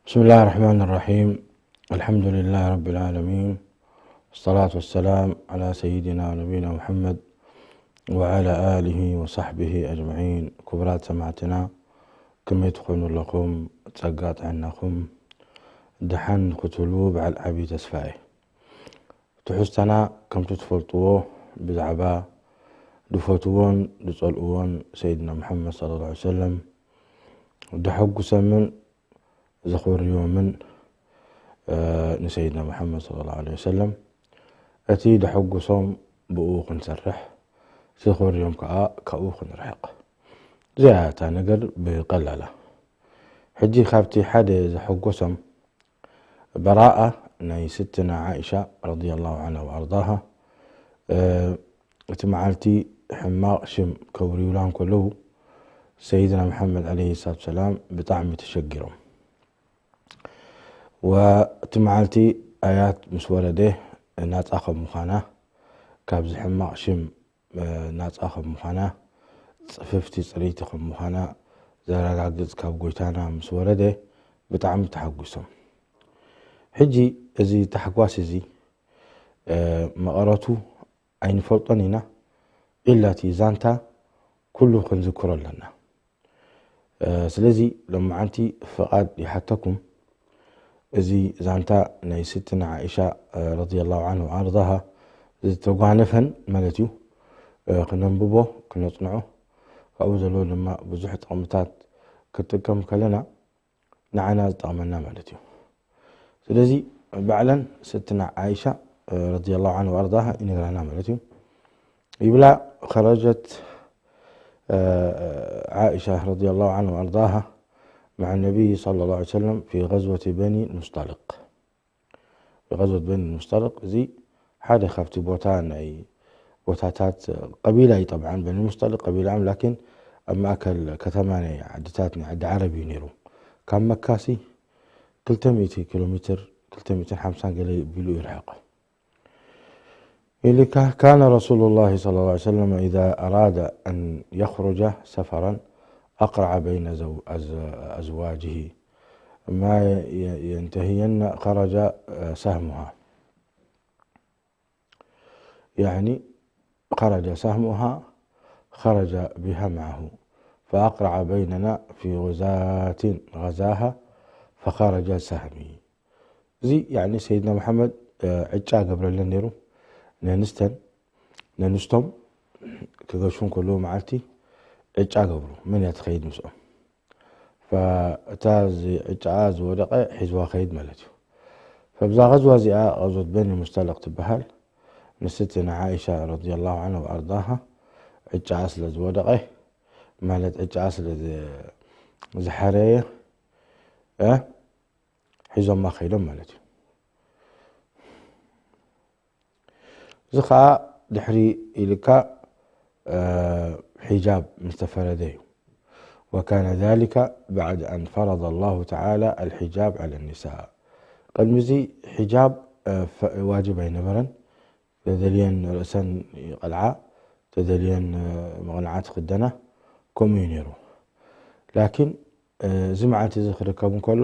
بسم الله الرحمن الرحيم. الحمد لله رب العالمين. والصلاة والسلام على سيدنا ونبينا محمد وعلى آله وصحبه أجمعين. ክቡራት ሰማዕትና፣ ከመይ ትኾኑ ኣለኹም? ጸጋ ጥዕናኹም ደሓን ክትህልዉ በዓል ዓቢ ተስፋ እየ። ትሕዝቶና ከምቲ ትፈልጥዎ ብዛዕባ ዝፈትዎን ዝጸልእዎን ሰይድና መሓመድ ሰለላሁ ዐለይሂ ወሰለም፣ ዘሐጉሶምን ዘኾርዮምን፣ እ፣ ንሰይድና መሓመድ ሰለላሁ ዐለይሂ ወሰለም፣ እቲ ዘሐጉሶም ብኡ ክንሰርሕ፣ እቲ ዘኾርዮም ከኣ ካብኡ ክንርሕቕ። እዚኣ እታ ነገር ብቐላላ። ሕጂ ካብቲ ሓደ ዘሐጎሶም በራኣ ናይ ስትና ዓኢሻ ረዲየላሁ ዐንሃ ወኣርዳሃ፣ እ፣ እቲ መዓልቲ ሕማቕ ሽም ከውርዩላ እንከለዉ፣ ሰይድና መሓመድ ዐለይሂ ሰላቱ ሰላም ብጣዕሚ ተሸጊሮም። ወእቲ መዓልቲ ኣያት ምስ ወረደ ናጻ ከም ምዃና፣ ካብዚ ሕማቕ ሽም፣ እ፣ ናጻ ከም ምዃና፣ ጽፍፍቲ ጽርይቲ ከም ምዃና ዘረጋግጽ ካብ ጎይታና ምስ ወረደ ብጣዕሚ ተሓጒሶም። ሕጂ እዚ ታሕጓስ እዚ፣ እ፣ መቐረቱ ኣይንፈልጦን ኢና፣ ኢላ እቲ ዛንታ ኩሉ ክንዝክሮ ኣለና። እ፣ ስለዚ ሎማዓንቲ ፍቓድ ይሓተኩም፣ እዚ ዛንታ ናይ ስትና ዓኢሻ፣ እ፣ ረዲየላሁ ዐንሃ ወኣርዳሃ ዝተጓነፈን ማለት እዩ፣ እ፣ ክነንብቦ፣ ክነጽንዖ፣ ካብኡ ዘለዎ ድማ ብዙሕ ጥቕምታት ክትጥቀም ከለና ንዓና ዝጠቕመና ማለት እዩ። ስለዚ ባዕለን ስትና ዓኢሻ፣ እ፣ ረዲየላሁ ዐንሃ ወኣርዳሃ ይነግራና ማለት እዩ። ይብላ፣ خرجت، እ፣ ዓኢሻ ረዲየላሁ ዐንሃ ወኣርዳሃ مع النبي صلى الله عليه وسلم في غزوة بني المصطلق. غزوة بني المصطلق እዚ ሓደ ካብቲ ቦታ ናይ ቦታታት ቀቢላ እዩ። ጠብዓን በኒ ሙስጠልቅ ቀቢላ እዮም፣ ላኪን ኣብ ማእከል ከተማ ናይ ዓድታት ናይ ዓዲ ዓረብ እዩ ነይሩ። ካብ መካሲ ክልተ ሚእቲ ኪሎ ሜትር፣ ክልተ ሚእትን ሓምሳን ገለ ቢሉ ይርሕቕ። ኢልካ، كان رسول الله صلى الله عليه وسلم إذا أراد أن يخرج سفرا أقرع بين زو-، أز-، أزواجه ما ي-، ينتهين خرج، آه، سهمها. يعني خرج سهمها خرج بها معه، فأقرع بيننا في غزاة غزاها فخرج سهمي. እዚ ያኒ ሰይድና መሓመድ፣ እ፣ ዕጫ ገብረለን ነይሩ። ነንስተን፣ ነንስቶም ክገሹ እንከለዉ መዓልቲ ዕጫ ገብሩ። መን እያ ትኸይድ ምስኦም? ፈእታ እዚ ዕጫኣ ዝወደቐ ሒዝዋ ከይድ ማለት እዩ። ፈብዛ ቐዝዋ እዚኣ ቐዝወት በኒ ሙስጠለቅ ትበሃል። ንስቲ ንዓኢሻ ረዲየላሁ ዐንሃ ወኣርዳሃ ዕጫኣ ስለ ዝወደቐ፣ ማለት ዕጫኣ ስለ ዝ-፣ ዝሓረየ፣ እ፣ ሒዞማ ከይዶም ማለት እዩ። እዚ ኸኣ ድሕሪ ኢልካ፣ እ፣ ሒጃብ ምስ ተፈረደ እዩ። وكان ذلك بعد أن فرض الله تعالى الحجاب على النساء። ቅድሚ እዚ ሒጃብ፣ እ፣ ፈ-፣ ዋጅብ ኣይነበረን። ተደልየን ርእሰን ይቐልዓ፣ ተደልየን፣ እ፣ መቕንዓት ክደና፣ ከምኡ እዩ ነይሩ። ላኪን፣ እ፣ እዚ መዓልቲ እዚ ክርከብ እንከሎ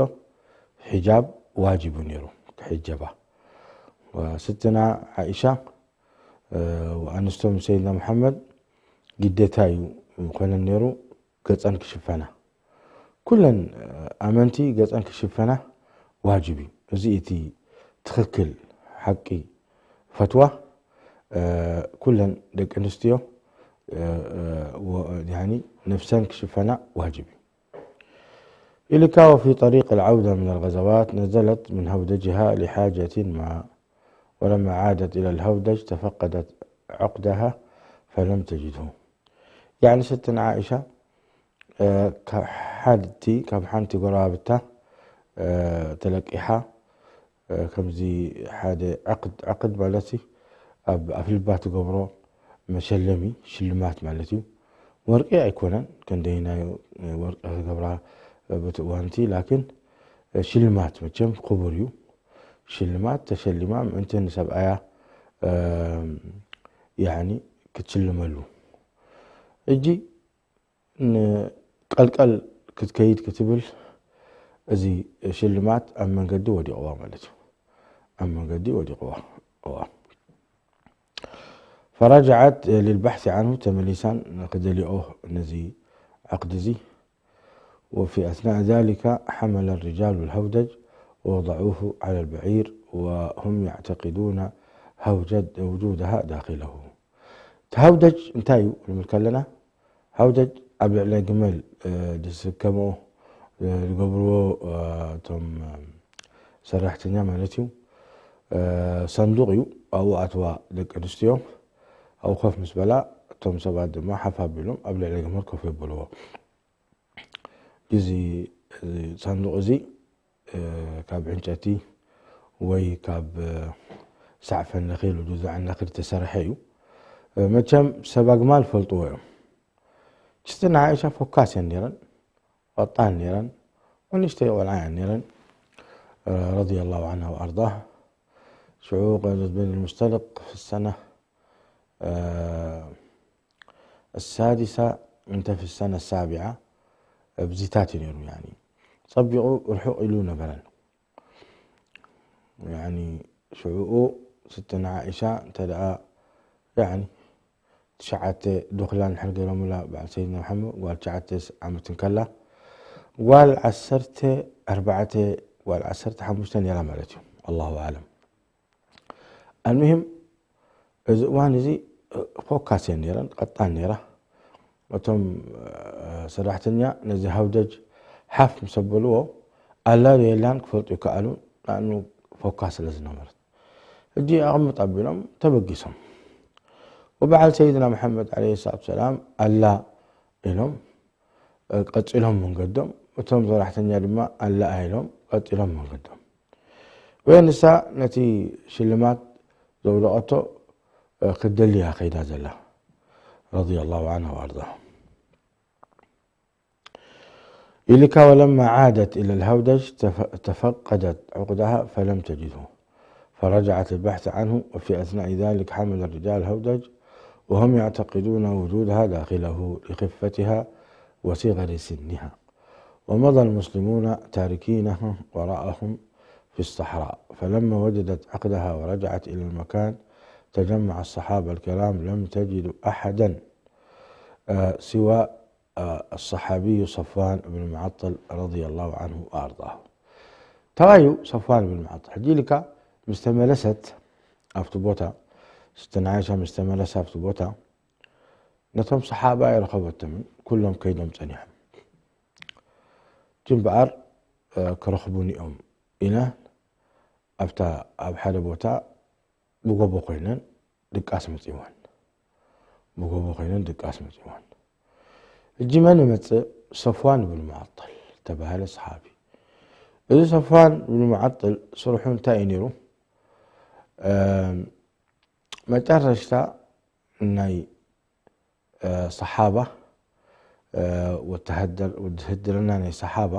ሒጃብ ዋጅብ እዩ ነይሩ፣ ክሕጀባ። ወስትና ዓኢሻ፣ እ፣ ኣንስቶም ሰይድና መሓመድ ግዴታ እዩ ኮነን ነይሩ ገጸን ክሽፈና። ኩለን፣ እ፣ ኣመንቲ ገጸን ክሽፈና ዋጅብ እዩ። እዚ እቲ ትኽክል ሓቂ ፈትዋ፣ እ፣ ኩለን ደቂ ኣንስትዮ፣ እ፣ እ፣ ወ-፣ ያኒ ነፍሰን ክሽፈና ዋጅብ እዩ። إلك وفي طريق العودة من الغزوات نزلت من هودجها لحاجة ما، ولما عادت إلى الهودج تفقدت عقدها فلم تجده. ያኒ ስትና ዓኢሻ፣ እ፣ ካብ ሓንቲ፣ ካብ ሓንቲ ጎረባብታ፣ እ፣ ተለቂሓ፣ እ፣ ከምዚ ሓደ ዕቅድ፣ ዕቅድ ማለት ሲ ኣብ ኣፍልባ ትገብሮ መሸለሚ፣ ሽልማት ማለት እዩ። ወርቂ ኣይኮነን፣ ክንደይናይ ወርቂ ክገብራ በቲ እዋንቲ፣ ላኪን ሽልማት መቸም ክቡር እዩ። ሽልማት ተሸሊማ ምእንቲ ንሰብኣያ፣ እ፣ ያኒ ክትሽልመሉ። እጂ ንቀልቀል ክትከይድ ክትብል እዚ ሽልማት ኣብ መንገዲ ወዲቕዋ ማለት እዩ። ኣብ መንገዲ ወዲቕዋ። እዋ። فرجعت للبحث عنه، ተመሊሳን ክደልይኦ ነዚ ዓቕዲ እዚ። وفي أثناء ذلك حمل الرجال الهودج ووضعوه على البعير وهم يعتقدون هوجد وجودها داخله. እቲ ሃውደጅ እንታይ እዩ ክንብል ከለና፣ ሃውደጅ ኣብ ልዕሊ ግመል ዝስከምዎ ዝገብርዎ እቶም ሰራሕተኛ ማለት እዩ። ሰንዱቕ እዩ። ኣብኡ ኣትዋ ደቂ ኣንስትዮ። ኣብኡ ኮፍ ምስ በላ፣ እቶም ሰባት ድማ ሓፍ ኣቢሎም ኣብ ልዕሊ ግመል ኮፍ የብልዎ። እዚ ሳንዱቕ እዚ ካብ ዕንጨቲ ወይ ካብ ሳዕፈን ነኺል፣ ዱዛዕን ነኺል ዝተሰርሐ እዩ። መቸም ሰብ ኣግማል ፈልጥዎ እዮም። ችስትና ዓኢሻ ፎካስ እየን ነይረን። ቀጣን ነይረን። ወንእሽተይ ቆልዓ እየን ነይረን። رضي الله عنها وأرضاها. ሽዑ غزوة بني المصطلق في السنة السادسة، እንተ في السنة السابعة ብዚታት እዩ ነይሩ። يعني ጸቢቑ ርሑቕ ኢሉ ነበረን። يعني ሽዑኡ ስትነ ዓኢሻ እንተ ደኣ يعني ትሽዓተ ዱኽላ እንድሕር ገይሮምላ በዓል ሰይድና መሓመድ ጓል ትሽዓተ ዓመት እንከላ ጓል ዓሰርተ ኣርባዕተ ጓል ዓሰርተ ሓሙሽተ ነይራ ማለት እዩ። الله أعلم. المهم እዚ እዋን እዚ ፎካስ እየን ነይረን፣ ቀጣን ነይራ። እቶም ሰራሕተኛ ነዚ ሃውደጅ ሓፍ ምስ ኣበልዎ ኣላ ዶ የላን ክፈልጡ ይከኣሉ፣ ንኣኑ ፎካስ ስለ ዝነበረት። ሕጂ ኣቕምጥ ኣቢሎም ተበጊሶም። ወበዓል ሰይድና መሓመድ ዓለይሂ ሰላቱ ሰላም ኣላ ኢሎም ቀጺሎም መንገዶም፣ እቶም ሰራሕተኛ ድማ ኣላ ኢሎም ቀጺሎም መንገዶም። ወይ ንሳ ነቲ ሽልማት ዘውደቐቶ ክትደልያ ከይዳ ዘላ رضي الله عنها وأرضاها. إلك ولما عادت إلى الهودج تف- تفقدت عقدها فلم تجده، فرجعت البحث عنه، وفي أثناء ذلك حمل الرجال الهودج وهم يعتقدون وجودها داخله لخفتها وصغر سنها، ومضى المسلمون تاركينها وراءهم في الصحراء، فلما وجدت عقدها ورجعت إلى المكان تجمع الصحابة الكرام لم تجد أحدا آه، سوى آه، الصحابي صفوان بن معطل رضي الله عنه وأرضاه. ተባዩ ሰፍዋን ብን መዓጥል ሕጂ ኢልካ ምስ ተመለሰት ኣብቲ ቦታ፣ ስትነ ዓይሻ ምስ ተመለሰ ኣብቲ ቦታ ነቶም ሰሓባ ኣይረኸበቶምን፣ ኩሎም ከይዶም ጸኒሖም። እምበኣር ክረኽቡኒ እዮም ኢለን ኣብታ ኣብ ሓደ ቦታ ብጎቦ ኮይነን ድቃስ መጺወን። ብጎቦ ኮይነን ድቃስ መጺወን። ሕጂ መን ይመጽእ? ሰፍዋን ብን መዓጥል ተባሃለ ሰሓቢ። እዚ ሰፍዋን ብን መዓጥል ስርሑ እንታይ እዩ ነይሩ? መጨረሽታ ናይ ሰሓባ ወተሃደር ውድድርና ናይ ሰሓባ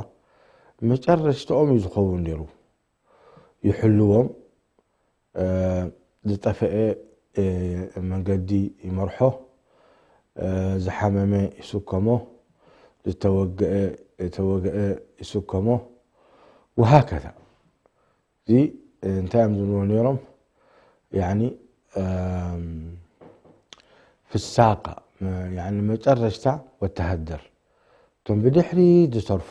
መጨረሽታኦም እዩ ዝኸውን ነይሩ። ይሕልዎም፣ ዝጠፈአ መንገዲ ይመርሖ፣ ዝሓመመ ይስከሞ፣ ዝተወገአ ዝተወገአ ይስከሞ፣ ወሃከዛ። እዚ እንታይ እዮም ዝብልዎ ነይሮም? ያኒ ፍሳቃ፣ ያኒ መጨረሽታ ወተሃደር፣ እቶም ብድሕሪ ዝተርፉ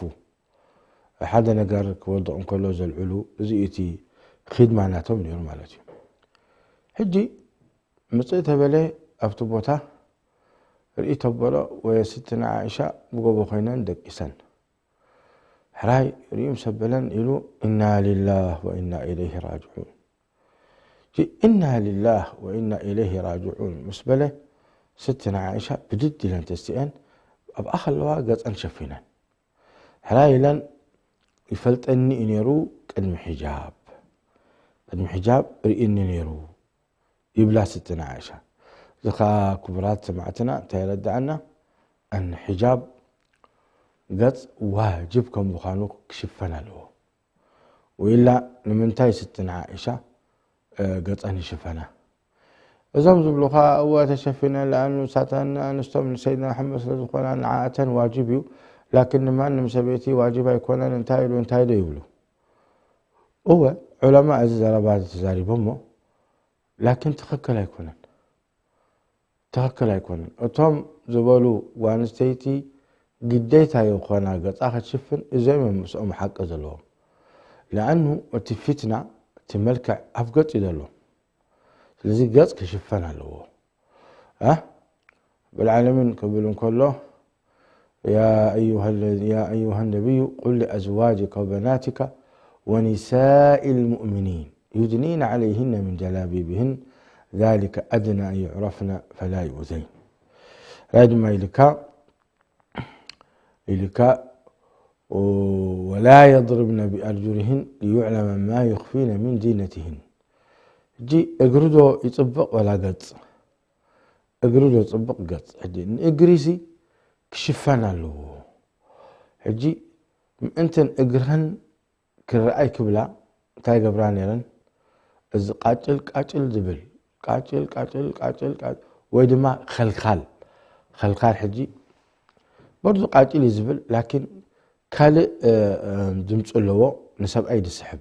ሓደ ነገር ክወድቕ እንከሎ ዘልዕሉ፣ እዚ እቲ ኺድማ ናቶም ነይሩ ማለት እዩ። ሕጂ ምጽእ ተበለ ኣብቲ ቦታ ርኢ ተበሎ ወይ ስትና ዓኢሻ ብጎቦ ኮይነን ደቂሰን። ሕራይ ርእዩ ምስ ኣበለን ኢሉ፣ "ኢና ሊላህ ወኢና ኢለይሂ ራጅዑን። ጂ-፣ ኢና ሊላህ ወኢና ኢለይሂ ራጅዑን" ምስ በለ፣ ስትና ዓኢሻ ብድድ ኢለን ተስቲአን ኣብኣ ከለዋ ገጸን ሸፊነን። ሕራይ ኢለን፣ "ይፈልጠኒ እዩ ነይሩ ቅድሚ ሒጃብ። ቅድሚ ሒጃብ ርእየኒ ነይሩ" ይብላ ስትና ዓኢሻ። እዚ ኸኣ ክቡራት ሰማዕትና እንታይ የረድኣና? ኣን ሒጃብ ገጽ ዋጅብ ከም ምዃኑ ክሽፈን ኣለዎ። ወኢላ ንምንታይ ስትና ዓኢሻ፣ እ፣ ገጸን ይሽፈና? እዞም ዝብሉ ኸኣ እወ ተሸፊነን፣ ለኣኑ ንሳተን ኣንስቶም ንሰይድና መሓመድ ስለ ዝኾና ንዓኣተን ዋጅብ እዩ፣ ላኪን ንማንም ሰበይቲ ዋጅብ ኣይኮነን እንታይ ኢሉ እንታይ ዶ ይብሉ። እወ፣ ዑለማ እዚ ዘረባ እዚ ተዛሪቦሞ፣ ላኪን ትኽክል ኣይኮነን። ትኽክል ኣይኮነን። እቶም ዝበሉ ጓንስተይቲ ግዴታ ይኾና ገጻ ክትሽፍን፣ እዚኦም እዮም ምስኦም ሓቂ ዘለዎም። ለኣኑ እቲ ፊትና፣ እቲ መልክዕ ኣብ ገጽ እዩ ዘሎ። ስለዚ ገጽ ክሽፈን ኣለዎ። እ? ብልዓለሚን ክብል እንከሎ፣ يا أيها الذي، يا أيها النبي، قل لأزواجك وبناتك ونساء المؤمنين يدنين عليهن من جلابيبهن ذلك أدنى أن يعرفن فلا يؤذين. ራይ ድማ ኢልካ ኢልካ፣ ولا يضربن بأرجلهن ليعلم ما يخفين من زينتهن። ሕጂ እግሪ ዶ ይጽብቕ ወላ ገጽ? እግሪ ዶ ጽብቕ ገጽ? ሕጂ ንእግሪሲ ክሽፈን ኣለዎ። ሕጂ ምእንተን እግረን ክረኣይ ክብላ እንታይ ገብራ ነይረን? እዚ ቃጭል ቃጭል ዝብል፣ ቃጭል ቃጭል ቃጭል ቃጭል፣ ወይ ድማ ኸልካል፣ ኸልካል ሕጂ በርዱ ቃጭል እዩ ዝብል፣ ላኪን ካልእ፣ እ፣ እ፣ ድምፂ ኣለዎ፣ ንሰብኣይ ዝስሕብ።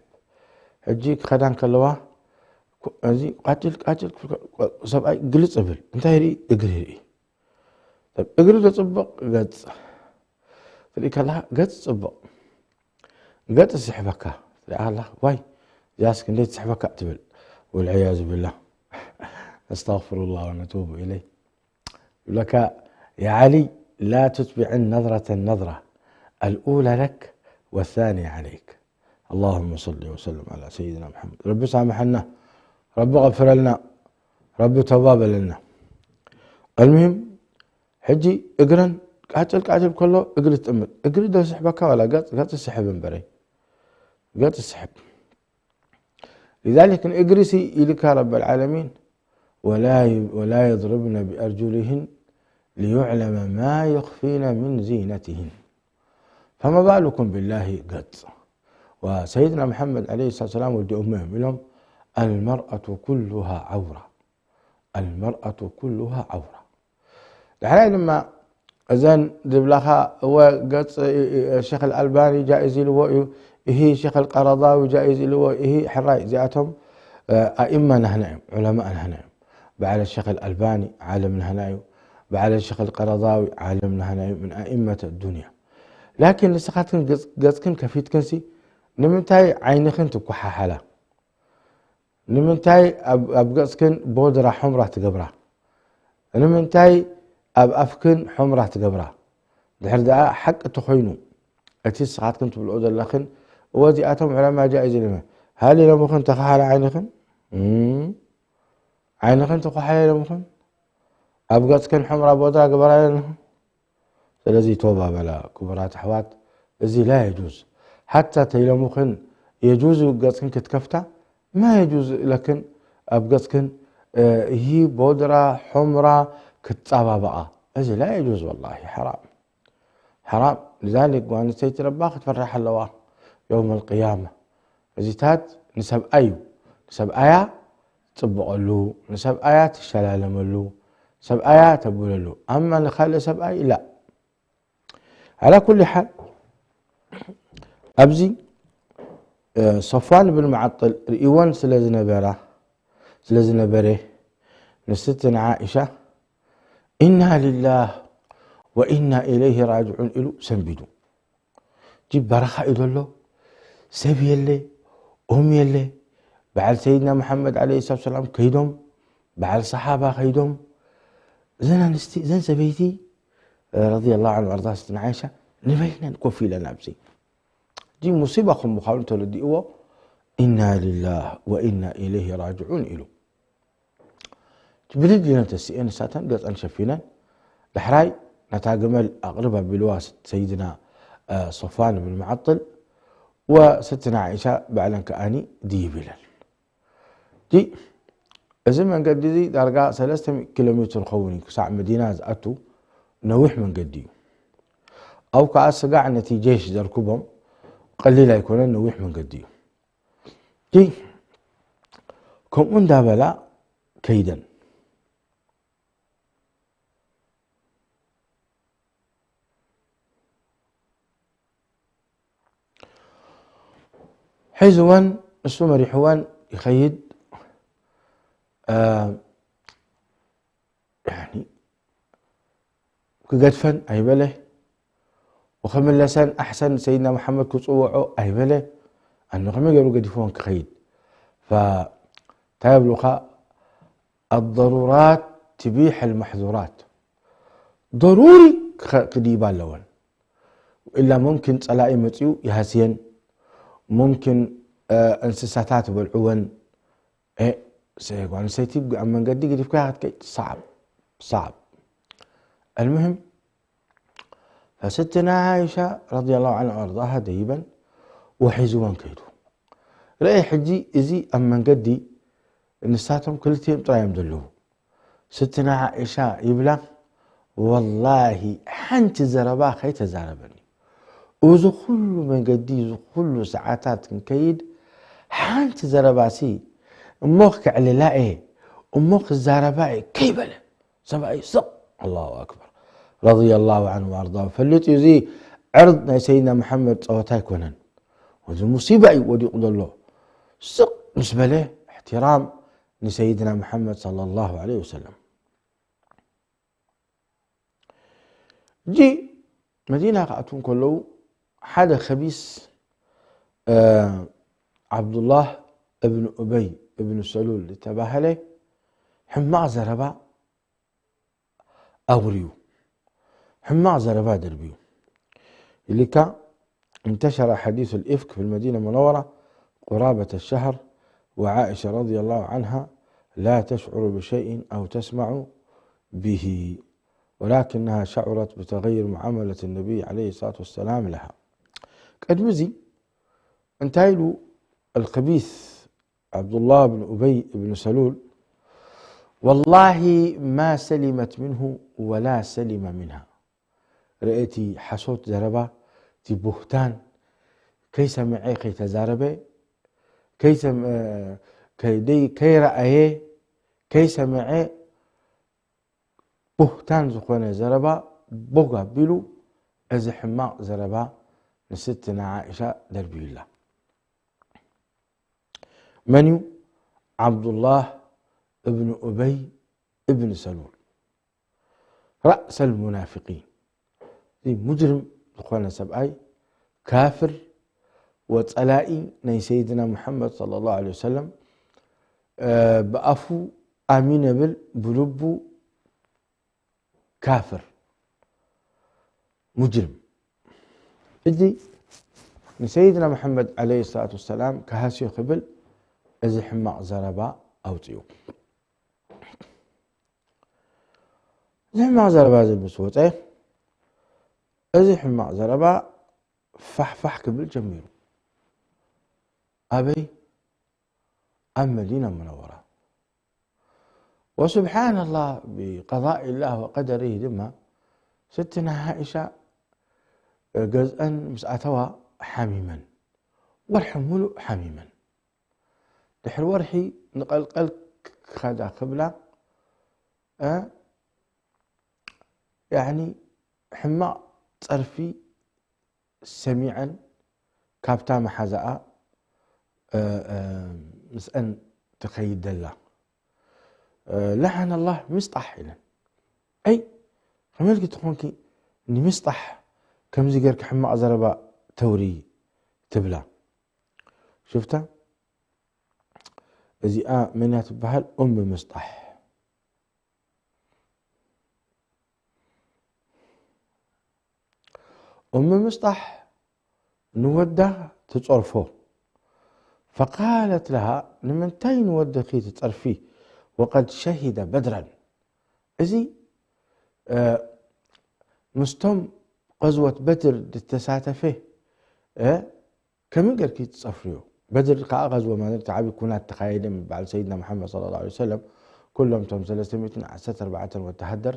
ሕጂ ክኸዳ እንከለዋ፣ ኮ-፣ እዚ ቃጭል ቃጭል፣ ሰብኣይ ግልፅ ይብል፣ እንታይ ይርኢ? እግሪ ይርኢ። ሰብ እግሪ ዘፅብቕ ገፅ ትርኢ ከለኻ፣ ገፅ ፅብቕ፣ ገፅ ዝስሕበካ ትርኢ ከለኻ፣ ዋይ፣ እዚኣስ ክንደይ ትስሕበካ ትብል። والعياذ بالله. نستغفر الله ونتوب إليه. يقول لك: يا علي، لا تتبع النظرة النظرة، الأولى لك والثانية عليك. اللهم صل وسلم على سيدنا محمد. رب سامحنا، رب غفر لنا، رب تواب لنا. المهم، ሕጂ እግረን ቃጭል ቃጭል ከሎ እግሪ ትጥምት። እግሪ ዶ ስሕበካ ዋላ ገጽ? ገጽ ስሕብ እምበረይ። ገጽ ስሕብ። لذلك ንእግሪ ሲ ኢልካ ረብ العالمين، ولا ي-، ولا يضربن بأرجلهن ليعلم ما يخفين من زينتهن. فما بالكم بالله ገጽ። وسيدنا محمد عليه الصلاة والسلام ወዲኦሞ እዮም ኢሎም: المرأة كلها عورة. المرأة كلها عورة. ዳሕራይ ድማ እዘን ዝብላኻ እወ ገጽ ሸኽ ኣልኣልባኒ ጃኢዝ ኢልዎ እዩ፣ እሂ ሸኽ ኣልቀረዳዊ ጃኢዝ ኢልዎ፣ እሂ ሕራይ እዚኣቶም፣ እ፣ ኣኢማ ናህና እዮም፣ ዑለማእ ናህና እዮም። በዓል ሸኽ ኣልኣልባኒ ዓለም ናህና እዩ፣ በዓል ሸኽ ኣልቀረዳዊ ዓለም ናህና እዩ፣ ምን ኣኢመት ኣዱንያ። ላኪን ንስኻትክን ገጽ-፣ ገጽክን ከፊትክንሲ ንምንታይ ዓይንኽን ትኳሓሓላ? ንምንታይ ኣብ፣ ኣብ ገጽክን ቦድራ ሑምራ ትገብራ? ንምንታይ ኣብ ኣፍክን ሑምራ ትገብራ? ድሕር ደኣ ሓቂ ተኾይኑ፣ እቲ ንስኻትክን ትብልኦ ዘለኽን፣ እወ፣ እዚኣቶም ዑለማ ጃኢዝ ኢሎም፣ ሃሊ ኢሎምኽን ተኻሓላ ዓይንኽን? እም፣ ዓይንኽን ተኳሓለ ኢሎምኽን? ኣብ ገጽክን ሑምራ ቦድራ ግበራ ኢሎምኽን? ስለዚ ቶባ በላ ክቡራት ኣሕዋት፣ እዚ ላ የጁዝ። ሓታ ተይሎምኽን የጁዝ ገጽክን ክትከፍታ፣ ማ የጁዝ ለክን ኣብ ገጽክን፣ እ፣ ይሂ ቦድራ ሑምራ ክትጻባበቓ። እዚ ላ የጁዝ ወላሂ፣ ሓራም። ሓራም። لذلك ጓል ኣንስተይቲ ረባ ክትፈርሕ ኣለዋ የውም ኣልቅያማ። እዚታት ንሰብኣይ እዩ። ንሰብኣያ ትጽብቐሉ፣ ንሰብኣያ ትሸላለመሉ፣ ሰብኣያ ተብለሉ። ኣማ ንኻልእ ሰብኣይ ላ። على كل حال፣ ኣብዚ፣ እ፣ ሶፍዋን ብን መዓጥል ርእይወን ስለ ዝነበራ፣ ስለ ዝነበረ፣ ንስትን ዓኢሻ ኢና ሊላህ ወኢና ኢለይሂ ራጅዑን ኢሉ ሰንቢዱ። ጂ በረኻ እዩ ዘሎ፣ ሰብ የለ፣ ኦም የለ። በዓል ሰይድና መሓመድ ዓለይሂ ሰላቱ ሰላም ከይዶም፣ በዓል ሰሓባ ከይዶም፣ እዘን ኣንስቲ፣ እዘን ሰበይቲ፣ ረዲየላሁ ዐንሁ ወኣርዳ፣ ስትና ዓይሻ፣ ንበይነን ኮፍ ኢለን ኣብዚ። ጂ ሙሲባ ከም ምዃኑ ተረዲእዎ፣ ኢና ሊላህ ወኢና ኢለይሂ ራጅዑን ኢሉ። ብድድ ኢለን ተሲኤን ንሳተን ገጸን ሸፊነን። ዳሕራይ ነታ ገመል ኣቕርብ ኣቢልዋ ሰይድና፣ እ፣ ሶፍዋን ብን መዓጥል ወሰትና ዓኢሻ ባዕለን ከኣኒ ድይብ ኢለን። ጂ፣ እዚ መንገዲ እዚ ዳርጋ ሰለስተ ሚእቲ ኪሎ ሜትር ክኸውን እዩ ክሳዕ መዲና ዝኣቱ ነዊሕ መንገዲ እዩ። ኣው ከኣ ስጋዕ ነቲ ጄሽ ዘርክቦም ቀሊል ኣይኮነን፣ ነዊሕ መንገዲ እዩ። ጂ፣ ከምኡ እንዳበላ ከይደን። ሒዝወን፣ እሱ መሪሕወን ይኸይድ። እ፣ ያኒ ክገድፈን ኣይበለ፣ ወኸምለሰን ኣሕሰን ሰይድና መሓመድ ክጽውዖ ኣይበለ። ኣነ ከመይ ገይሩ ገዲፍወን ክኸይድ? ፈ-፣ እንታይ ይብሉኻ? ኣضሩራት ትቢሕ ኣልመሕዙራት። ضሩሪ ክኸ-፣ ክድይባ ኣለወን። ኢላ ሙምኪን ጸላኢ መጺኡ ይሃስየን፣ ሙምኪን፣ እ፣ እንስሳታት ይበልዕወን። እ፣ ሰ-፣ ጓል ኣንስተይቲ ኣብ መንገዲ ገዲፍካያ ክትከይድ ሰዓብ፣ ሰዓብ። المهم ፈስትነ ዓኢሻ ረዲየላሁ ዐንሃ ወኣርዳሃ ደይበን ወሒዝወን ከይዱ። ረኤ ሕጂ እዚ ኣብ መንገዲ ንሳቶም ክልቲኦም ጥራይ እዮም ዘለዉ። ስትነ ዓኢሻ ይብላ፣ ወላሂ ሓንቲ ዘረባ ከይተዛረበኒ። እዚ ኩሉ መንገዲ፣ እዚ ኩሉ ሰዓታት ክንከይድ፣ ሓንቲ ዘረባሲ እሞ ከዕልላ እየ፣ እሞ ክዛረባ እየ ከይበለ። ሰብኣይ ስቕ። ኣላሁ ኣክበር። ረዲየላሁ ዐንሁ ወኣርዳሁ። ፈሊጡ እዚ ዕርድ ናይ ሰይድና መሓመድ ጸወታ ኣይኮነን። እዚ ሙሲባ እዩ ወዲቑ ዘሎ። ስቕ ምስ በለ እሕትራም ንሰይድና መሓመድ ሰለላሁ ዐለይሂ ወሰለም። ሕጂ መዲና ክኣትዉ እንከለዉ ሓደ ከቢስ፣ እ፣ ዓብዱላህ እብን ኡበይ እብን ሰሉል ዝተባህለ ሕማቕ ዘረባ ኣውርዩ፣ ሕማቕ ዘረባ ደርብዩ። ኢልካ انتشر حديث الإفك في المدينة المنورة قرابة الشهر، وعائشة رضي الله عنها لا تشعر بشيء أو تسمع به، ولكنها شعرت بتغير معاملة النبي عليه الصلاة والسلام لها. ቅድሚ እዚ እንታይ ኢሉ الخبيث عبد الله بن أبي بن سلول؟ والله ما سلمت منه ولا سلم منها. ርእቲ ሓሶት ዘረባ፣ እቲ ቡህታን ከይሰምዐ ከይተዛረበ፣ ከይሰም-፣ ከይደይ-፣ ከይረኣየ ከይሰምዐ ቡህታን ዝኾነ ዘረባ ቦግ ኣቢሉ እዚ ሕማቕ ዘረባ ንስትና ዓኢሻ ደርብዩላ። መን እዩ? ዓብዱላህ እብን ኡበይ እብን ሰሉል፣ ራእሰል ሙናፊቂን። እዚ ሙጅርም ዝኾነ ሰብኣይ፣ ካፍር ወጸላኢ ናይ ሰይድና ሙሐመድ ሰለላሁ ዐለይሂ ወሰለም፣ እ፣ ብኣፉ ኣሚን የብል፣ ብልቡ ካፍር፣ ሙጅርም። እዚ ንሰይድና መሐመድ ዐለይሂ ሰላቱ ወሰላም ክሃስዮ ክብል እዚ ሕማቕ ዘረባ ኣውፅኡ። እዚ ሕማቕ ዘረባ እዚ ምስ ወፀ፣ እዚ ሕማቕ ዘረባ ፋሕፋሕ ክብል ጀሚሩ። ኣበይ? ኣብ መዲና ሙነወራ። ወስብሓንላህ፣ ብቀዳኢላህ ወቀደሪህ ድማ ስትና ዓኢሻ ገዝአን ምስ ኣተዋ ሓሚመን፣ ወርሒ ሙሉእ ሓሚመን። ድሕሪ ወርሒ ንቐልቀል ክኸዳ ክብላ፣ እ፣ ያዕኒ ሕማቕ ጸርፊ ሰሚዐን፣ ካብታ መሓዛኣ፣ እ፣ እ፣ ምስአን ትኸይድ ዘላ። እ፣ ለዓነ ኣላህ ምስጣሕ ኢለን። ኣይ፣ ከመልኪ ትኾንኪ ንምስጣሕ ከምዚ ጌርኪ ሕማቕ ዘረባ ተውሪ ትብላ። ሽፍታ፣ እዚኣ መን እያ ትበሃል? ኡም ምስጣሕ። ኡም ምስጣሕ ንወዳ ትጸርፎ። ፈቃለት ለሃ፣ ንምንታይ ንወድኺ ትጸርፊ? ወቀድ ሸሂደ በድረን። እዚ፣ እ፣ ምስቶም ቐዝወት በድር ዝተሳተፈ፣ እ፣ ከመይ ጌርኪ ትጸፍርዮ? በድር ከኣ ቐዝወ ማለት እቲ ዓቢ ኩናት ተኻየደ፣ በዓል ሰይድና መሓመድ ሰለላሁ ዐለይሂ ወሰለም፣ ኩሎም እቶም ሰለስተ ሚእትን ዓሰርተ ኣርባዕተን ወተሃደር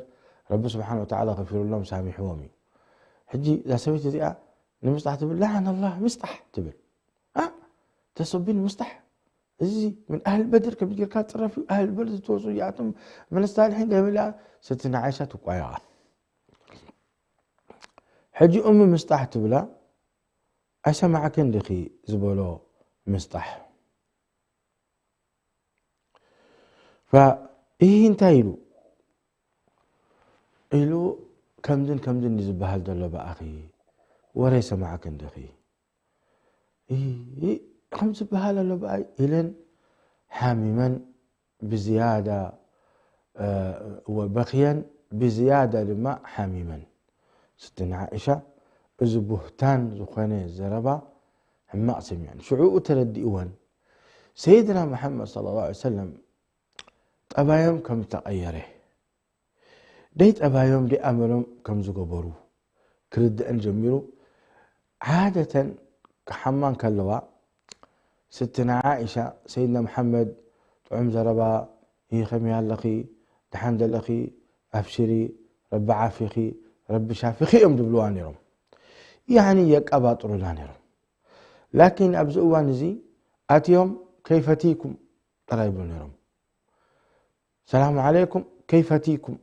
ረቢ ስብሓን ወተዓላ ኸፊሩሎም ሳሚሕዎም እዩ። ሕጂ እዛ ሰበይቲ እዚኣ ንምስጣሕ ትብል፣ ለዓነ ኣላህ ምስጣሕ ትብል። ኣ፣ ተሰቢን ምስጣሕ፣ እዚ ምን ኣህል በድር ከም ጌርካ ትጽረፍ እዩ፣ ኣህል በድር ዝተወሱ እዚኣቶም ምን ሳልሒን ገበላ ስትና ዓይሻ ትቋየቓ። ሕጂ ኡም ምስጣሕ ትብላ፣ ኣይሰማዕክን ዲኺ ዝበሎ ምስጣሕ። ፈይህ እንታይ ኢሉ? ኢሉ ከምዝን ከምዝን እዩ ዝበሃል ዘሎ ብኣኺ፣ ወረ ይሰማዕክ እንዲኺ። እይ፣ ከም ዝበሃል ኣሎ ብኣይ ኢለን ሓሚመን ብዝያዳ፣ እ፣ ወበኽየን ብዝያዳ ድማ ሓሚመን። ስትና ዓኢሻ እዚ ቡህታን ዝኾነ ዘረባ ሕማቕ ሰሚዐን። ሽዑኡ ተረዲእወን ሰይድና መሓመድ ሰለላሁ ዐለይሂ ወሰለም ጠባዮም ከም ዝተቐየረ፣ ደይ ጠባዮም ደይ ኣመሎም ከም ዝገበሩ ክርድአን ጀሚሩ። ዓደተን ክሓማ እንከለዋ ስትና ዓኢሻ፣ ሰይድና መሓመድ ጥዑም ዘረባ፣ ይህ ከመይ ኣለኺ፣ ደሓን ደለኺ፣ ኣብሽሪ፣ ረቢ ዓፊኺ፣ ረቢ ሻፊኺ እዮም ዝብልዋ ነይሮም። ያዕኒ የቀባጥሩላ ነይሮም። ላኪን ኣብዚ እዋን እዚ ኣትዮም ከይፈቲኩም ጥራይ ይብሉ ነይሮም። ሰላም ዓለይኩም ከይፈቲኩም፣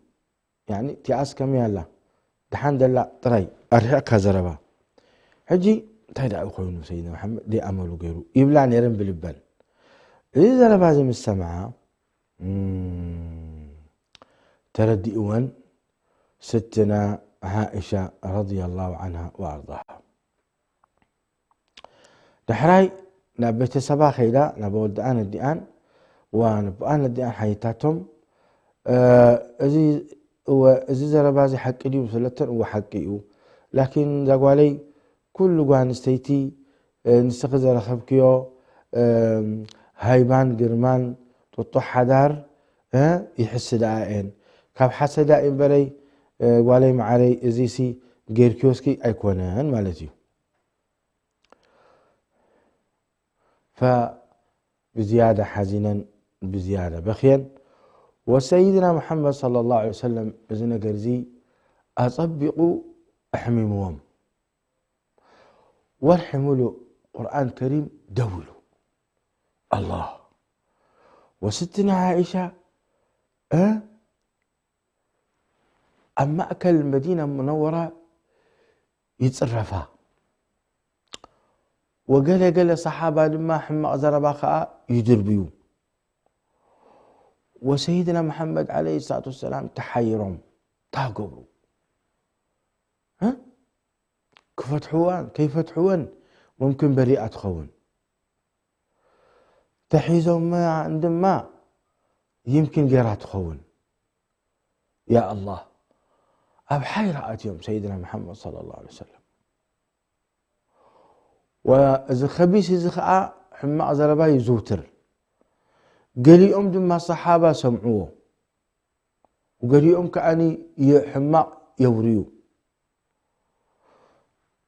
ያኒ እቲኣስ ከመይ ኣላ፣ ደሓን ደላ ጥራይ ኣርሒቕካ ዘረባ። ሕጂ እንታይ ደኣ ኮይኑ ሰይድና መሓመድ ደይ ኣመሉ ገይሩ ይብላ ነይረን ብልበን። እዚ ዘረባ እዚ ምስ ሰምዓ፣ እም፣ ተረዲእወን ስትና ዓኢሻ ረዲየላሁ ዓንሃ ወኣርዳሃ። ዳሕራይ ናብ ቤተሰባ ከይዳ፣ ናብ ወድኣን ኣዲኣን፣ ዋ፣ ናብ ኣን ኣዲኣን ሓይታቶም፣ እ፣ እዚ፣ እወ፣ እዚ ዘረባ እዚ ሓቂ ድዩ? ስለተን፣ እወ፣ ሓቂ እዩ። ላኪን፣ እዛ ጓለይ፣ ኩሉ ጓል ኣንስተይቲ፣ እ፣ ንስኺ ዘረኸብክዮ፣ እ፣ ሃይባን ግርማን ጥጡሕ ሓዳር፣ እ፣ ይሕስድኣ እየን። ካብ ሓሰዳ እምበረይ፣ እ፣ ጓለይ መዓረይ፣ እዚሲ ጌርክዮስኪ ኣይኮነን ማለት እዩ። ፈብዝያዳ ሓዚነን፣ ብዝያዳ በኽየን። ወሰይድና መሓመድ ሰለላሁ ዐለይሂ ወሰለም እዚ ነገር እዚ ኣጸቢቑ ኣሕሚምዎም። ወርሒ ሙሉእ ቁርኣን ከሪም ደው ኢሉ። ኣላህ። ወስትና ዓኢሻ፣ እ፣ ኣብ ማእከል መዲና ሙነወራ ይጽረፋ። ወገለ ገለ ሰሓባ ድማ ሕማቕ ዘረባ ከኣ ይድርብዩ። ወሰይድና መሓመድ ዓለይሂ ሰላቱ ወሰላም ተሓይሮም፣ እንታይ ክገብሩ? እ? ክፈትሕዋን ከይፈትሕወን ሙምኪን በሪኣ ትኸውን። ተሒዞማ ድማ ይምኪን ገይራ ትኸውን። ያ ኣላህ፣ ኣብ ሓይራ ኣትዮም ሰይድና መሓመድ ሰለላሁ ዐለይሂ ወሰለም። ወእዚ ከቢስ እዚ ኸኣ ሕማቕ ዘረባ ይዝውትር። ገሊኦም ድማ ሰሓባ ሰምዕዎ። ወገሊኦም ከኣኒ የ-፣ ሕማቕ የውርዩ።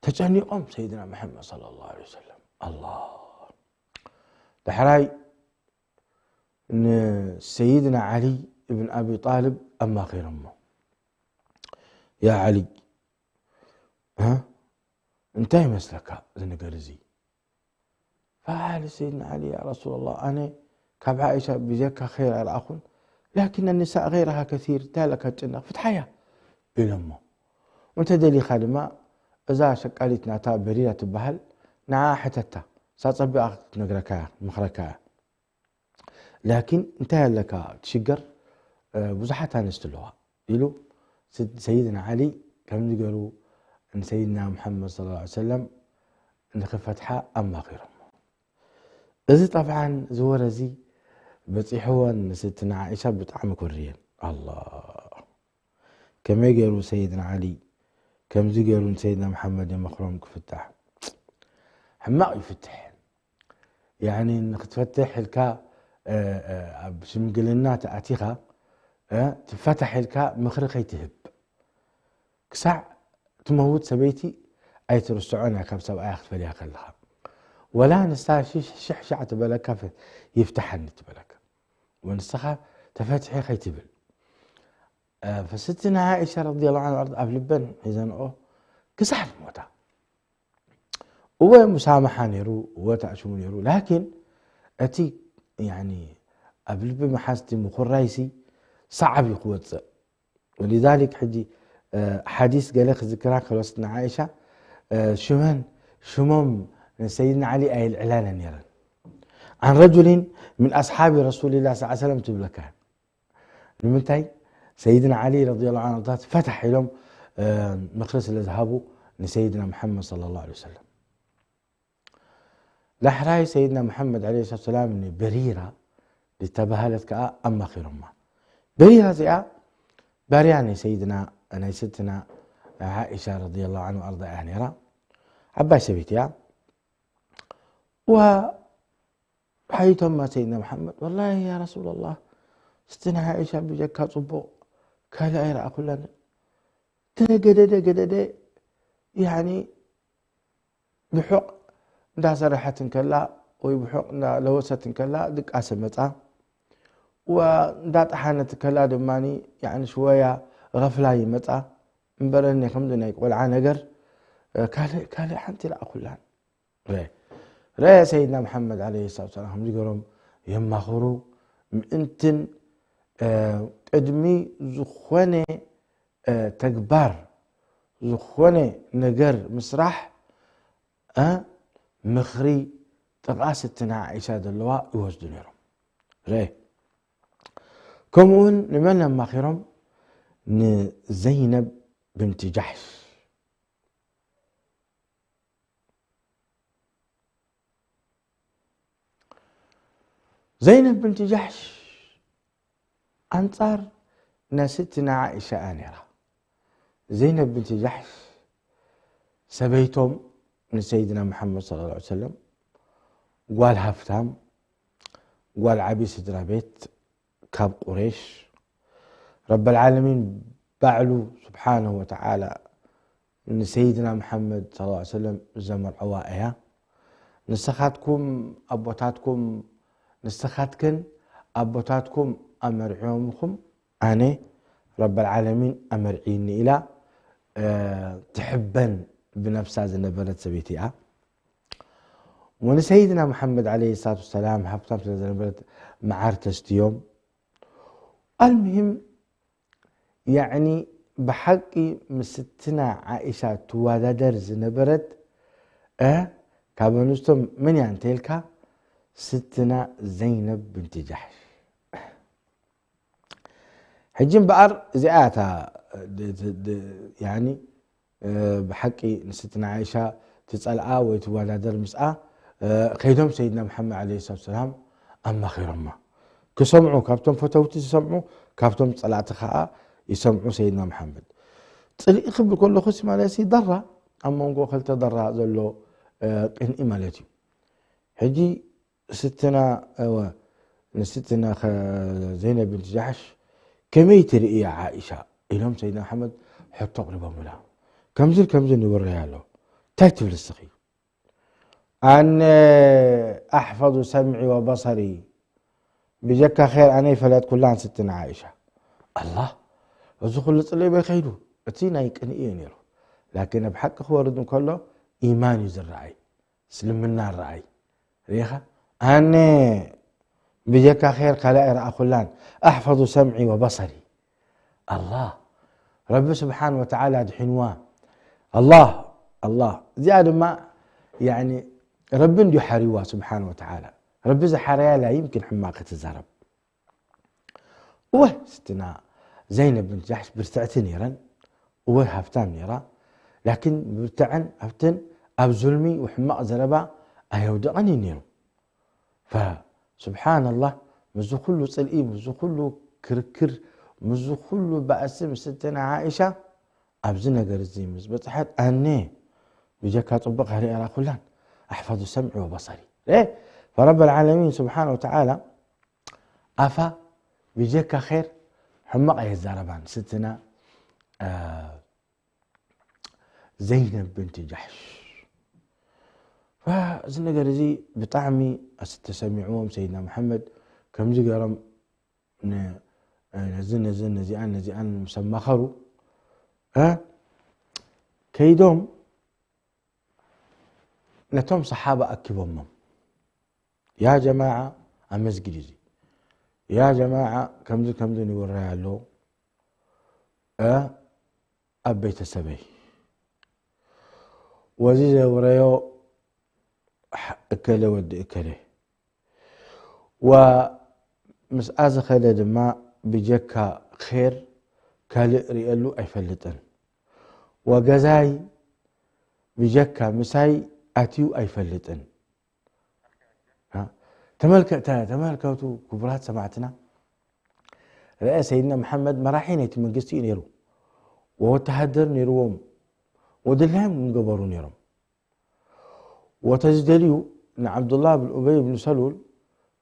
ተጨኒቖም ሰይድና መሓመድ ሰለላሁ ዐለይሂ ወሰለም። ኣላህ። ዳሕራይ ንሰይድና ዓሊ እብን ኣቢ ጣልብ ኣማኺሮሞ። ያ ዓሊ፣ እ? እንታይ ይመስለካ እዚ ነገር እዚ? ፈዓለ ሰይድና ዓሊ፣ ያ ረሱላላህ፣ ኣነ ካብ ዓኢሻ ብጀካ ኸይር ኣይረኣኹን፣ ላኪን ኣኒሳእ ገይረሃ ከሲር፣ እንታይ ኣለካ ትጭነቕ፣ ፍትሓያ ኢሎሞ። እንተ ደሊኻ ድማ እዛ ሸቃሊት ናታ በሪራ ትበሃል፣ ንዓ ሕተታ፣ እሳ ጸቢቓ ክትነግረካ እያ፣ ትመኽረካ እያ። ላኪን እንታይ ኣለካ ትሽገር፣ እ፣ ብዙሓት ኣንስቲ ኣለዋ ኢሉ ስ-፣ ሰይድና ዓሊ ከምዚ ገይሩ ንሰይድና ሙሓመድ ሰለላሁ ዐለይሂ ወሰለም ንኽፈትሓ ኣማኺሮም። እዚ ጠብዓን እዚ ወረ እዚ በጺሕወን ንስትና ዓኢሻ ብጣዕሚ ኮርየን። ኣላህ። ከመይ ገይሩ ሰይድና ዓሊ ከምዚ ገይሩ ንሰይድና መሓመድ የመኽሮም ክፍታሕ? ሕማቕ እዩ ፍትሕ። ያኒ ንክትፈትሕ ኢልካ፣ እ፣ እ፣ ኣብ ሽምግልና ተኣቲኻ፣ እ፣ ትፈታሕ ኢልካ ምኽሪ ከይትህብ። ክሳዕ ትመውት ሰበይቲ ኣይትርስዖን እያ ካብ ሰብኣያ ክትፈልያ ከለኻ። ወላ ንሳ ሽሕ፣ ሽሕ ሻዕ ትበለካ፣ ፈ-፣ ይፍታሓኒ ትበለካ። ወንስኻ ተፈትሒ ከይትብል። እ፣ ፈስትና ዓኢሻ ረዲየላሁ ዐንሃ ወኣርዳ ኣብ ልበን ሒዘንኦ ክሳዕ ዝሞታ። እወ ሙሳማሓ ነይሩ፣ እወ ተኣሽሙ ነይሩ። ላኪን እቲ፣ ያኒ፣ ኣብ ልቢ መሓዝቲ ምኹራይሲ ሰዓብ እዩ ክወጽእ። ወሊዛሊክ ሕጂ፣ እ፣ ሓዲስ ገለ ክዝክራ ከሎ ስትና ዓኢሻ፣ እ፣ ሽመን፣ ሽሞም ንሰይድና ዓሊ ኣየልዕላነ ነይረን። عن رجل من أصحاب رسول الله صلى الله عليه وسلم ትብለካ። ንምንታይ ሰይድና ዓሊ ረዲየላሁ ዐንሁ ፈታሕ ኢሎም ምኽሪ ስለ ዝሃቡ ንሰይድና መሓመድ ሰለላሁ ዐለይሂ ወሰለም። ዳሕራይ ሰይድና መሓመድ ዐለይሂ ሰላቱ ሰላም ንበሪራ ዝተባህለት ከኣ ኣማኺሮማ። በሪራ እዚኣ ባርያ ናይ ሰይድና ናይ ስትና ዓኢሻ ረዲየላሁ ዐንሁ ኣርዳ እያ ነይራ። ዓባይ ሰበይቲ እያ። ሓይቶማ ሰይድና መሓመድ ወላሂ ያ ረሱላላህ ስትና ዓኢሻ ብጀካ ጽቡቕ ካልእ ኣይረኣኹላን። ገደደ ገደደ ያኒ ብሑቕ እንዳሰረሐት እንከላ ወይ ብሑቕ እንዳለወሰት እንከላ ድቃሰ መጻ። ወእንዳጠሓነት ከላ ድማ ሽወያ غفلة ይመጻ። እምበረኒ ከምዚ ናይ ቆልዓ ነገር ካልእ ካልእ ሓንቲ ረኣኹላን። ረአ ሰይድና መሓመድ ዐለይሂ ሰላቱ ወሰላም ከምዚ ገሮም የማኽሩ። ምእንትን ቅድሚ ዝኾነ ተግባር ዝኾነ ነገር ምስራሕ ምኽሪ ጥቓ ስትና ዓኢሻ ዘለዋ ይወስዱ ነይሮም። ረአ ከምኡውን ንመን ኣማኺሮም? ንዘይነብ ብንቲ ጃሕሽ። ዘይነብ ብንቲ ጃሕሽ ኣንጻር ናይ ስትና ዓኢሻ እያ ነይራ። ዘይነብ ብንቲ ጃሕሽ ሰበይቶም ንሰይድና መሓመድ ሰለላሁ ዐለይሂ ወሰለም ጓል ሃፍታም ጓል ዓቢ ስድራ ቤት ካብ ቁሬሽ ረበል ዓለሚን ባዕሉ ስብሓነሁ ወተዓላ ንሰይድና መሓመድ ሰለላሁ ዐለይሂ ወሰለም ዘመርዐዋ እያ። ንስኻትኩም ኣቦታትኩም ንስኻትክን ኣቦታትኩም ኣመርዕዮምኹም ኣነ ረበል ዓለሚን ኣመርዕይኒ ኢላ ትሕበን ብነፍሳ ዝነበረት ሰበይቲ እያ። ወንሰይድና መሓመድ ዓለይሂ ሰላቱ ወሰላም ሃብታም ስለ ዝነበረት መዓር ተስትዮም። ኣልሙሂም ያዕኒ ብሓቂ ምስትና ዓኢሻ ትወዳደር ዝነበረት ካብ ኣንስቶም መን እያ እንተልካ ስትና ዘይነብ ብንቲ ጃሕሽ። ሕጂ እምበኣር እዚኣ እታ ያኒ ብሓቂ ንስትና ዓይሻ ትጸልኣ ወይ ትወዳደር ምስኣ ከይዶም ሰይድና መሓመድ ዓለይሂ ሰላቱ ወሰላም ኣማኺሮማ። ክሰምዑ ካብቶም ፈተውቲ ዝሰምዑ ካብቶም ጸላእቲ ከኣ ይሰምዑ ሰይድና መሓመድ። ጽልኢ ክብል ከለኹስ ማለት ሲ ደራ ኣብ መንጎ ክልተ ደራ ዘሎ ቅንኢ ማለት እዩ። ሕጂ ስትና እወ ንስትና ዘይነብ ብንት ጃሕሽ ከመይ ትርእያ ዓኢሻ ኢሎም ሰይድና መሓመድ ሕቶ ኣቕሪቦምላ። ከምዝን ከምዝን ይውረያ ኣሎ እንታይ ትብል እስኺ? ኣነ ኣሕፈظ ሰምዒ ወበሰሪ ብጀካ ኸይር ኣነ ይፈለጥኩላን ስትና ዓኢሻ። ኣላ እዚ ኩሉ ጽልኢ በይ ከይዱ? እቲ ናይ ቅንኢ እዩ ነይሩ። ላኪን ኣብ ሓቂ ክወርድ እንከሎ ኢማን እዩ ዝረኣይ። እስልምና ረኣይ ርኢኻ ኣነ ብጀካ ኸይር ካልእ ኣይረኣኹላን ኣሕፈظ ሰምዒ ወበሰሪ። ኣላ ረቢ ስብሓን ወተዓላ ድሒንዋ። ኣላ ኣላ እዚኣ ድማ ያኒ ረቢ እንድዩ ሓርይዋ ስብሓን ወተዓላ። ረቢ ዝሓረያ ላ ይምኪን ሕማቕ ክትዛረብ። እወ ስትና ዘይነብ ብንት ጃሕሽ ብርትዕቲ ነይረን። እወ ሃብታም ነይራ። ላኪን ብርትዐን ሃብተን ኣብ ዙልሚ ወሕማቕ ዘረባ ኣየውደቐን እዩ ነይሩ። ፈስብሓንላህ ምስዚ ኩሉ ጽልኢ ምስዚ ኩሉ ክርክር ምስዚ ኩሉ ባእሲ ምስ ስትና ዓኢሻ ኣብዚ ነገር እዚ ምስ በጽሐት ኣነ ብጀካ ጽቡቕ ሃሪኣራ ኩላን ኣሕፈظ ሰምዒ ወበሰሪ። ፈረበል ዓለሚን ስብሓን ወተዓላ ኣፋ ብጀካ ኸይር ሕማቕ ኣየዛረባን ስትና ዘይነብ ብንት ጃሕሽ። እዚ ነገር እዚ ብጣዕሚ ኣስተሰሚዕዎም ሰይድና መሓመድ ከምዚ ገይሮም ነዚ ነዚ ነዚኣን ነዚኣን ምስ ኣማኸሩ ከይዶም ነቶም ሰሓባ ኣኪቦሞም ያ ጀማዓ ኣብ መስጊድ እዚ ያ ጀማዓ ከምዚ ከምዚ ንውራይ ኣሎ ኣብ ቤተሰበይ ወዚ ዘውረዮ እከለ ወዲ እከለ ወምስኣ ዝኸደ ድማ ብጀካ ኼር ካልእ ርእየሉ ኣይፈልጥን። ወገዛይ ብጀካ ምሳይ ኣትዩ ኣይፈልጥን። ተመልከቱ ክቡራት ሰማዕትና፣ ረአ ሰይድና መሓመድ መራሒ ናይቲ መንግስቲ እዩ ነይሩ። ወወተሃደር ነይርዎም፣ ወድላዮም ገበሩ ነይሮም። ወተዝደልዩ ንዓብዱላህ ብን ኡበይ ብን ሰሉል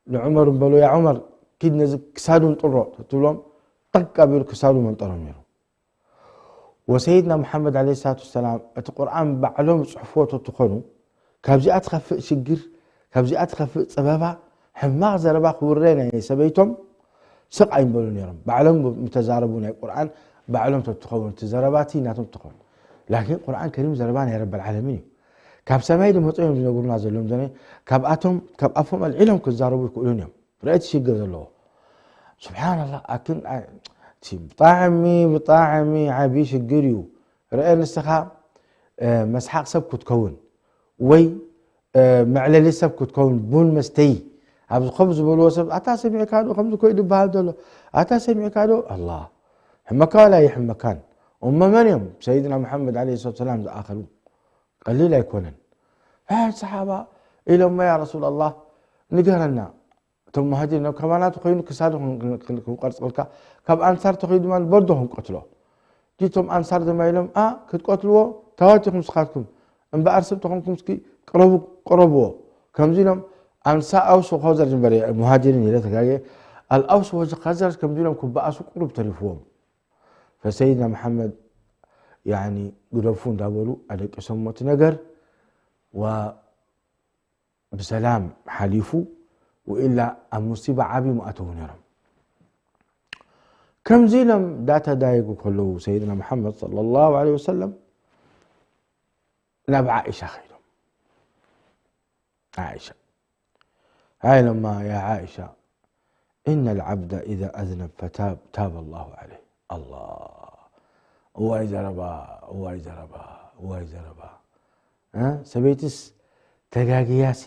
ንዑመር እምበሎ፣ ያ ዑመር ኪድ ነዚ ክሳዱ እንጥሮ ትብሎም፣ ጠቅ ኣቢሉ ክሳዱ መንጠሮም ነይሩ። ወሰይድና መሓመድ ዓለይሂ ሰላቱ ወሰላም እቲ ቁርኣን ባዕሎም ዝጽሕፍዎ ተትኾኑ፣ ካብዚኣ ትኸፍእ ሽግር፣ ካብዚኣ ትኸፍእ ጸበባ፣ ሕማቕ ዘረባ ክውረ ናይ ሰበይቶም ስቕ ኣይምበሉ ነይሮም። ባዕሎም ምተዛረቡ ናይ ቁርኣን ባዕሎም ተትኸውን፣ እቲ ዘረባቲ ናቶም ትኸውን። ላኪን ቁርኣን ከሪም ዘረባ ናይ ረበል ዓለሚን እዩ። ካብ ሰማይ ዝመጹ እዮም ዝነግሩና ዘለዎም ዘነ፣ ካብኣቶም ካብ ኣፎም ኣልዒሎም ክዛረቡ ይክእሉን እዮም። ርእቲ ሽግር ዘለዎ ስብሓንላ ኣክን ብጣዕሚ ብጣዕሚ ዓብዪ ሽግር እዩ። ርአ ንስኻ መስሓቅ ሰብ ክትከውን ወይ መዕለሊ ሰብ ክትከውን፣ ቡን መስተይ ኣብዚ ኮፍ ዝበልዎ ሰብ ኣታ ሰሚዕካ ዶ ከምዚ ኮይዱ ይበሃል ዘሎ፣ ኣታ ሰሚዕካ ዶ ኣላ ሕመካ ዋላ ይሕመካን። እሞ መን እዮም ሰይድና መሓመድ ዓለይሂ ሰላቱ ሰላም ዝኣኸሉ? ቀሊል ኣይኮነን። ሰሓባ ኢሎሞ ያ ረሱላላህ ንገረና፣ እቶም ሙሃጅሪን ከማና ተኾይኑ ክሳዱ ክንቀርጽልካ፣ ካብ ኣንሳር ተኾይኑ ድማ በርዶ ክንቀትሎ። ዲቶም ኣንሳር ድማ ኢሎም ኣ ክትቀትልዎ ተዋት ኢኹም ስኻትኩም፣ እምበኣር ሰብ ተኾንኩም እስኪ ቅረቡ ቅረብዎ። ከምዚ ኢሎም ኣንሳ ኣውስ ወኸዘርጅ እምበር ሙሃጅሪን ኢለ ተጋግየ። ኣልኣውስ ወኸዘርጅ ከምዚ ኢሎም ክበኣሱ ቁሩብ ተሪፍዎም። ፈሰይድና መሓመድ ያኒ ግደፉ እንዳበሉ ኣደቂሶሞ እቲ ነገር ዋ ብሰላም ሓሊፉ፣ ወኢላ ኣብ ሙሲባ ዓብዩ ምኣተዉ ነይሮም። ከምዚ ኢሎም ዳተዳየጉ ከለዉ ሰይድና መሓመድ ሰለላሁ ዐለይሂ ወሰለም ናብ ዓኢሻ ኸይዶም። ዓኢሻ ሃይ ኢሎማ ያ ዓኢሻ إن العبد إذا أذنب فتاب تاب الله عليه። ኣላ እዋይ ዘረባ እዋይ ዘረባ እዋይ ዘረባ። ሰበይትስ ተጋግያሲ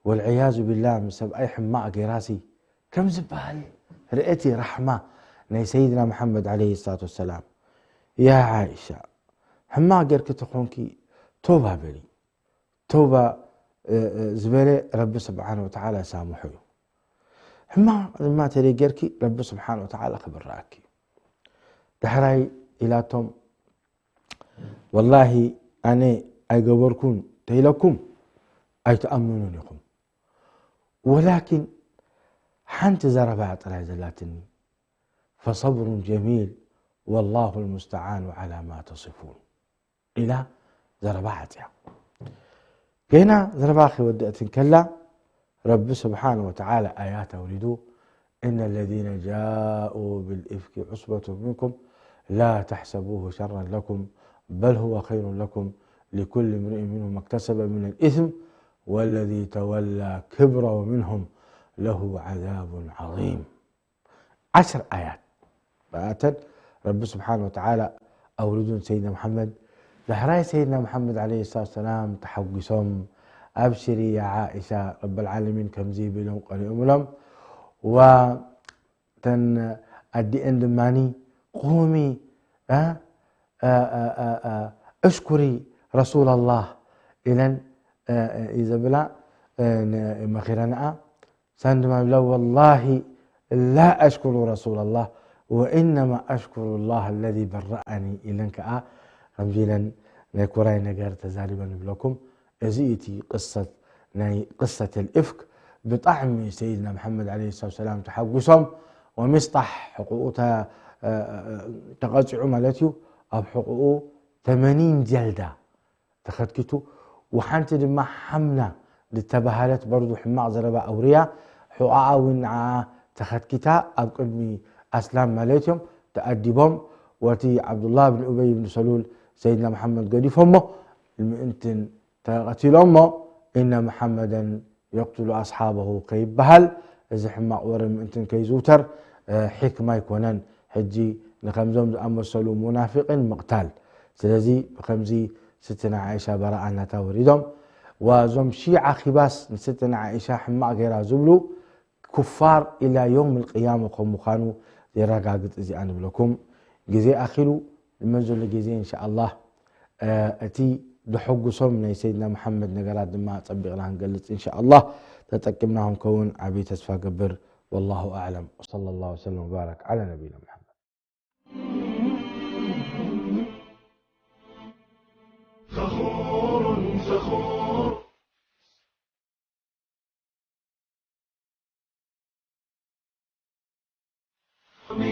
ወልዕያዙ ቢላ ምስ ሰብኣይ ሕማቕ ጌራሲ ከም ዝበሃል ርእቲ ራሕማ ናይ ሰይድና መሓመድ ዓለይሂ ሰላቱ ወሰላም። ያ ዓኢሻ ሕማቕ ጌርኪ ተኾንኪ ቶባ በሊ። ተውባ ዝበለ ረቢ ስብሓን ወተዓላ ሳምሑ እዩ። ሕማቕ ድማ ተደይ ጌርኪ ረቢ ስብሓን ወተዓላ ክብርኣኪ። ዳሕራይ ኢላቶም ወላሂ ኣነ ኣይገበርኩን ተይለኩም ኣይትኣምኑን ኢኹም። ወላኪን ሓንቲ ዘረባ ጥራይ ዘላትኒ ፈሰብሩን ጀሚል ወላሁ ልሙስተዓኑ ዓላ ማ ተስፉን ኢላ ዘረባ ዓፅያ። ገና ዘረባ ከይወደእት እንከላ ረቢ ስብሓነ ወተዓላ ኣያት ኣውሪዱ إن الذين جاءوا بالإفك عصبة منكم لا تحسبوه شرا لكم بل هو خير لكم لكل امرئ منهم ما اكتسب من الإثم والذي تولى كبره منهم له عذاب عظيم. ዓስር ኣያት ብኣተን ረቢ ስብሓን ወተዓላ ኣውሪዱን ሰይድና መሓመድ ዳሕራይ ሰይድና መሓመድ ዓለይሂ ሰላቱ ሰላም ተሓጒሶም ኣብሽሪ ያ ዓኢሻ ረበል ዓለሚን ከምዚ ይብሎም ቀሪኦምሎም። ወተን ኣዲአን ድማኒ ቁሚ እሽኩሪ ረሱላላህ ኢለን እዩ ዘብላ መኺረንኣ። ሳን ድማ ብላ ወላሂ ላ ኣሽኩሩ ረሱላላህ ወኢነማ ኣሽኩሩ ላህ ለዚ በረኣኒ ኢለን ከዓ ከምዚ ኢለን ናይ ኩራይ ነገር ተዛሪበን ይብለኩም። እዚ እቲ ቅሰት ናይ ቅሰት ልእፍክ ብጣዕሚ ሰይድና መሓመድ ዓለይሂ ሰላቱ ሰላም ተሓጒሶም ወሚስጣሕ ሕቁኡ ተቐፂዑ ማለት እዩ። ኣብ ሕቁኡ ተመኒን ጀልዳ ተኸትኪቱ ወሓንቲ ድማ ሓምና ዝተባሃለት በርዱ ሕማቕ ዘረባ ኣውርያ ሕቆኣ እውን ንዓ ተኸትኪታ ኣብ ቅድሚ ኣስላም ማለት እዮም ተኣዲቦም። ወቲ ዓብዱላህ ብን ኡበይ ብን ሰሉል ሰይድና መሓመድ ገዲፎሞ ምእንትን ተቐቲሎሞ እነ መሓመደን የቅትሉ ኣስሓበሁ ከይበሃል እዚ ሕማቕ ወረ ምእንትን ከይዝውተር ሕክማ ኣይኮነን። ሕጂ ንከምዞም ዝኣመሰሉ ሙናፊቅን ምቕታል። ስለዚ ብከምዚ ስትና ዓይሻ በረኣ እናታ ወሪዶም ዋዞም ሺዓ ኪባስ ንስትና ዓይሻ ሕማቕ ገይራ ዝብሉ ኩፋር ኢላ ዮም ልቅያማ ከም ምዃኑ የረጋግጽ። እዚኣ ንብለኩም ግዜ ኣኺሉ ንመን ዘሎ ግዜ እንሻኣላህ እቲ ድሐጉሶም ናይ ሰይድና መሓመድ ነገራት ድማ ጸቢቕና ክንገልጽ እንሻኣላህ ተጠቂምና ክንከውን ዓብዪ ተስፋ ገብር። ወላሁ ኣዕለም። ወሰለ ላሁ ወሰለም ወባረክ ዓላ ነቢይና መሓመድ። فخور فخور